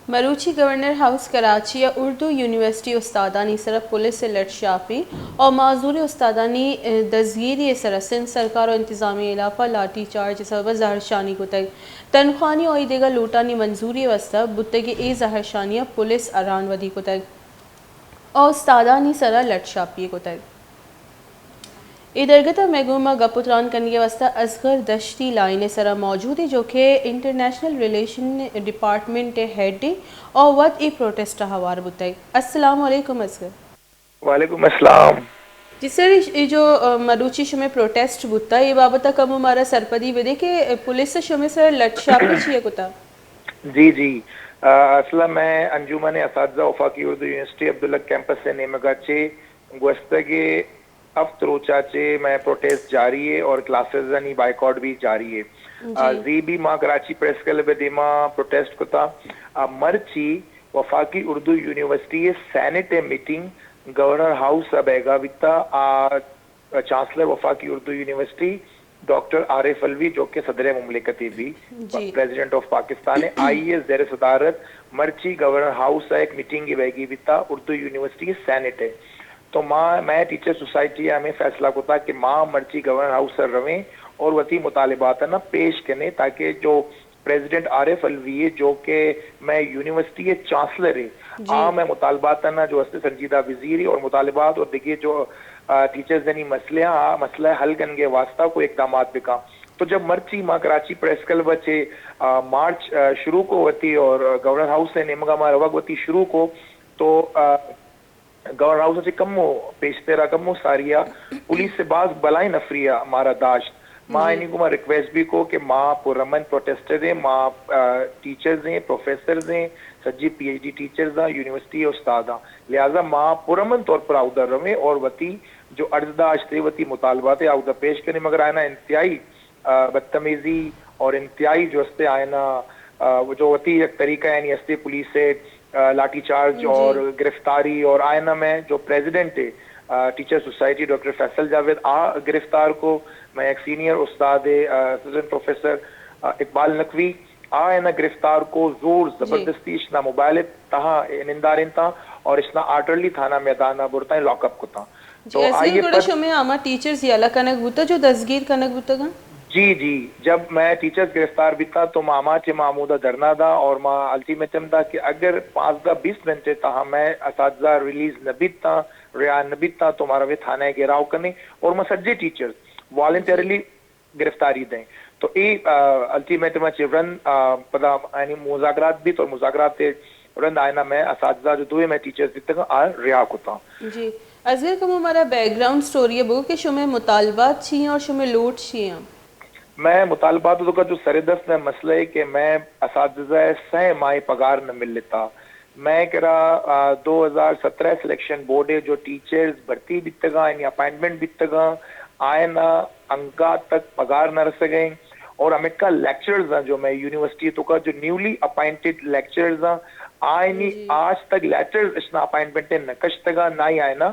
مروچی governor house Karachi ء اردو یونیورسٹی استادانی سرا پولیس ء لٹ شاپی اور معذور استادانی، ء، دزگیری ء سرا سندھ سرکار و انتظامیہ علاقہ لاٹھی چارج ء سبب ء زہرشانی کتگ۔ تنخواہانی اور دیگر لوٹانی منظوری ء واستہ بوتگی اے زہرشانی ء پولیس اران ودی کتگ اور استادانی سرا لٹ شاپی کتگ۔ اے درگت ء مئے گوما گپ ء تران کنگ ء واستہ اصغر دشتی لائن ء سرا موجود ء جو کہ انٹرنیشنل ریلیشن ڈیپارٹمنٹ ء ہیڈ ء اور وت اے پروٹیسٹ ء ہوار بوتگ۔ السلام علیکم اصغر۔ وعلیکم السلام۔ جی سر، اے جو، ء، مروچی شمئے پروٹیسٹ بوتا، اے بابت ء کمو مارا سرپدی بدے کہ پولیس ء شمئے سر لٹ شاپی چی ء کتا؟ جی، جی۔ ء، اصل ء مئے انجمن اساتذہ وفاقی اردو یونیورسٹی عبدالحق کیمپس ء نیمگ ء چہ گوستگیں ہفت روچ ء چہ مئے پروٹیسٹ جاری ہے اور کلاسز انی بائیکاٹ بھی جاری ہے۔ جی۔ آ، زی بھی ما کراچی پریس کلب ء دیما پروٹیسٹ کتا۔ آ، مرچی وفاقی اردو یونیورسٹی ء سینیٹ ء میٹنگ گورنر ہاؤس ء بیگا بیتا۔ آ، چانسلر وفاقی اردو یونیورسٹی ڈاکٹر عارف علوی جو کہ صدر مملکت بھی، جی۔ پریزیڈنٹ آف پاکستان ہے، آئی ء زیر صدارت مرچی گورنر ہاؤس ء ایک میٹنگ بیگی بیتا اردو یونیورسٹی سینیٹ ہے۔ تو ما، میں ٹیچر سوسائٹی ء ہمیں فیصلہ کتا کہ ما مرچی گورنر ہاؤس ء رویں اور وتی مطالبات نا پیش کنیں تاکہ جو پریزیڈنٹ عارف علوی ہے جو کہ میں یونیورسٹی ء چانسلر ہے، جی۔ آ میں مطالبات نا جو است سنجیدہ وزیری اور مطالبات اور دیگه جو، آ، ٹیچرز دنی مسئلے ہیں، آ مسئلہ حل کنگے واسطہ کوئی اقدامات بکا۔ تو جب مرچی ما کراچی پریس کلب چے، آ، مارچ، آ، شروع کو وتی اور گورنر ہاؤس نے نیمگا ما روگ وتی شروع کو، تو، آ، گورنر ہاؤس ء چہ کمو پیشتر ء کمو ساری ء پولیس ء باز بلائیں نفری ء مارا داشت۔ ما، جی۔ آیانی گوما ریکویسٹ بھی کو کہ ما پرامن پروٹیسٹر ہیں، ما، آ، ٹیچرز ہیں، پروفیسرز ہیں، سجی پی ایچ ڈی ٹیچرز ہیں، یونیورسٹی ء استاد ہیں، لہذا ما پرامن طور پر اودا رویں اور وتی جو عرض داشت ہے، وتی مطالبات ہے اودا پیش کریں، مگر آیانا انتہائی آ، بدتمیزی اور انتہائی جو استے آئینا، آ، وہ جو وتی یک طریقہ یعنی استے پولیس سے، آ، لاٹھی چارج، جی۔ اور گرفتاری اور آئینا میں جو پریزیڈنٹ ہے، آ، ٹیچر سوسائٹی ڈاکٹر فیصل جاوید آ گرفتار کو، میں ایک سینئر استاد ہے، آ، اسسٹنٹ پروفیسر، آ، اقبال نقوی آئینا گرفتار کو زور، جی۔ زبردستی اشنا موبائل تہا نندارین تا اور اشنا آرڈرلی تھانہ میدان برتا لاک اپ کتا۔ جی، تو اصغر آئیے گڑا پد شمے ہما ٹیچرز یلہ کنگ بوتا جو دزگیر کنگ بوتگاں؟ جی، جی، جب میں ٹیچرز گرفتار بیتا تو ما ہما چہ ما ہمودا دھرنا دا اور ما الٹیمیٹم دا کہ اگر پانزدہ بیست منٹ تہا میں اساتذہ ریلیز نہ بیتا، رہا نہ بیتا تو مارا وے تھانہ گھیراؤ کنے اور ما سجے ٹیچرز والنٹرلی گرفتاری دیں۔ تو اے، آ، الٹیمیٹم چہ رند، آ، پدا یعنی مذاکرات بیت اور مذاکرات رند آئینا میں اساتذہ جو دوئے میں ٹیچرز بیتگاں آ رہا کتاں۔ جی، اصغر کمو مارا بیک گراؤنڈ سٹوری بگو کہ شمے مطالبات چی ہیں اور شمے لوٹ چی ہیں؟ میں مطالبات تو کا جو سر دست میں مسئلہ ہے کہ میں اساتذہ سہ ماہ پگار نہ ملتا۔ میں کرا، آ، دو ہزار سترہ سلیکشن بورڈ ہے جو ٹیچرز بھرتی بیتگاں، یعنی اپائنٹمنٹ بیتگاں، آئینا انگا تک پگار نہ رسگیں۔ اور ہمکا لیکچررز ہیں جو میں یونیورسٹی تو کا جو نیولی اپائنٹڈ لیکچررز ہیں، آئینی جی۔ آج تک لیٹرز اشنا اپائنٹمنٹ نہ کشتگا، نہ ہی آئینا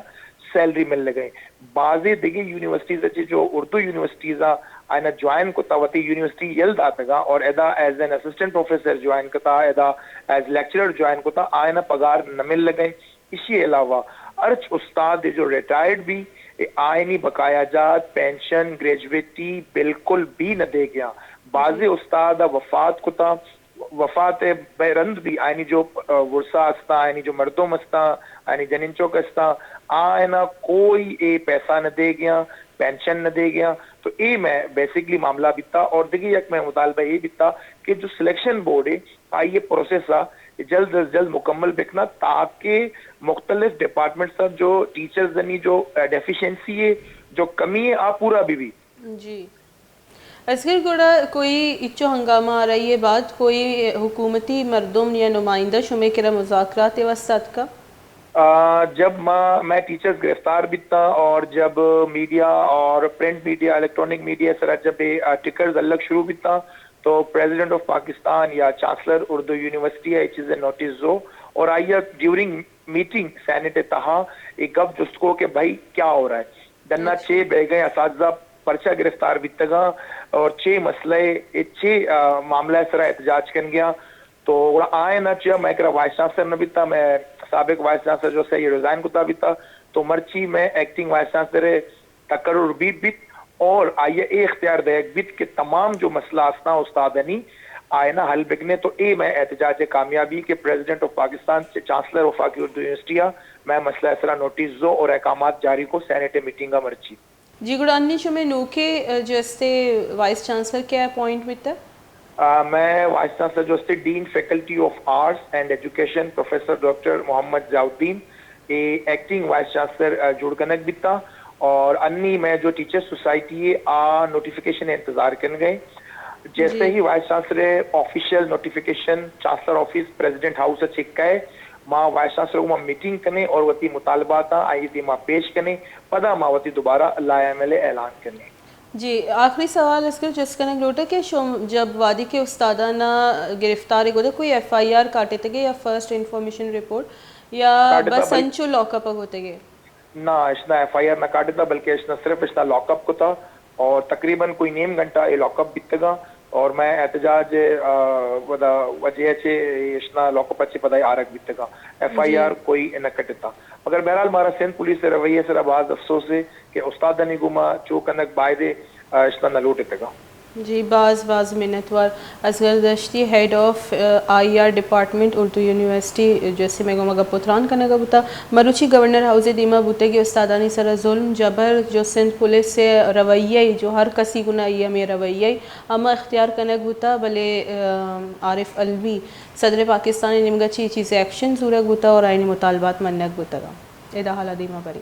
سیلری مل لگیں۔ بازیں دگہ یونیورسٹیز اچ جو اردو یونیورسٹیز آ آئینا جوائن کتا، وتی یونیورسٹی یل داتگا اور ادا as an assistant professor join کتا، ادا ایز لیکچرر جوائن کتا، آئینا پگار نہ مل لگیں۔ اشی علاوہ ہرچ استاد جو ریٹائرڈ بھی، اے آئینی بقایا جات، پینشن، گریجویٹی بالکل بھی نہ دے گیا۔ بازیں استاد وفات کتا، وفات بے رند بھی آئینی جو، آ، ورثہ استا، آئینی جو مردم استا، آئینی جنین چوک استا، آئینا کوئی اے پیسہ نہ دے گیا، پینشن نہ دے گیا۔ تو اے میں بیسکلی معاملہ بیتا اور دیگه یک میں مطالبہ اے بیتا کہ جو سلیکشن بورڈ ہے، آئی پروسیس آ جلد از جلد مکمل بکنا تاکہ مختلف ڈپارٹمنٹس آ جو ٹیچرز انی جو، آ، ڈیفیشنسی ہے، جو کمی ہے، آ پورا بھی بھی۔ جی۔ اصغر گڑا کوئی اچو ہنگامہ آرائی بعد کوئی حکومتی مردم یا نمائندہ شمے کرا مذاکرات واسطہ اتکا؟ آ، جب ما، میں ٹیچرز گرفتار بیتا اور جب میڈیا اور پرنٹ میڈیا، الیکٹرانک میڈیا سرا جب یہ آرٹیکلز الگ شروع بیتا تو پریزیڈنٹ آف پاکستان یا چانسلر اردو یونیورسٹی ء اے چیز نوٹس زو اور آئی ء ڈیورنگ میٹنگ سینیٹ ء تہا اے گپ جست کو کہ بھائی کیا ہو رہا ہے؟ دنا چھ بہ گئے اساتذہ پرچہ گرفتار بیتگاں اور چھ مسئلہ ء، چھ، آ، معاملہ سرا احتجاج کن گیا۔ تو گڑا آئے نا چیا مئے کرا وائس چانسلر نہ بیتا، مئے سابق وائس چانسلر جو سے یہ ریزائن کتا بیتا، تو مرچی مئے ایکٹنگ وائس چانسلر تقرر بیت بیت اور آئی ء اے اختیار دئیگ بیت کہ تمام جو مسئلہ استاں استادانی آئینا حل بکنے، تو اے مئے احتجاج ء کامیابی کہ پریزیڈنٹ آف پاکستان، چانسلر وفاقی اردو یونیورسٹی ء مئے مسئلہ ء سرا نوٹس زو اور احکامات جاری کو سینیٹ ء میٹنگ ء مرچی۔ جی گڑا انی شمے نوکے، ء، جو استے وائس چانسلر کیا اپوائنٹ بیتا؟ آ، مئے وائس چانسلر جو استے dean faculty of arts and education professor doctor Muhammad Ziauddin اے ایکٹنگ وائس چانسلر، آ، جوڑ کنگ بیتا اور انی مئے جو ٹیچر سوسائٹی ہے آ نوٹیفیکیشن انتظار کن گئے۔ جیسے ہی vice chancellor official notification chancellor office president house check کئے، ما وائس چانسلر کو ما میٹنگ کنے اور وتی مطالبات آئی دیما پیش کنے، پدا ما وتی دوبارہ لائحہ عمل اعلان کنے۔ جی، آخری سوال اس کے جس کنگ لوٹے کہ شم جب وادی کے استادانہ گرفتار گودے کوئی ایف آئی آر کاٹے تگے یا فرسٹ انفارمیشن رپورٹ یا کاٹتا بس بل- انچو لاک اپ ہوتے گے؟ نہ، اشنا ایف آئی آر نہ کاٹتا، بلکہ اشنا صرف اشنا لاک اپ کتا اور تقریباً کوئی نیم گھنٹہ اے لاک اپ بیتگا اور مئے احتجاج، آ، ودا وجہ چے اشنا لاک اپ چے پدا آرگ بیتگا، ایف آئی آر کوئی نہ کٹتا۔ مگر بہرحال مارا سندھ پولیس رویہ سرا باز افسوس ہے کہ استادانی گوما چو کنگ بایدے، آ، اشنا نہ لوٹتگا۔ جی، باز باز منتوار۔ اصغر دشتی، ہیڈ آف، آ، I R department Urdu university, جیسے میں گوما گپ و تران کنگا بوتا۔ مروچی گورنر ہاؤس دیما بوتگی استادانی سرا ظلم، جبر، جو سندھ پولیس سے رویہ جو ہر کسی گنا یہ ہمیں رویہ ہما اختیار کنگ بوتا، بلے، آ، عارف علوی صدر پاکستان نیمگا چی چیز ایکشن زورگ بوتا اور آئینی مطالبات منگ بوتگا۔ ادا حالا دیما بری۔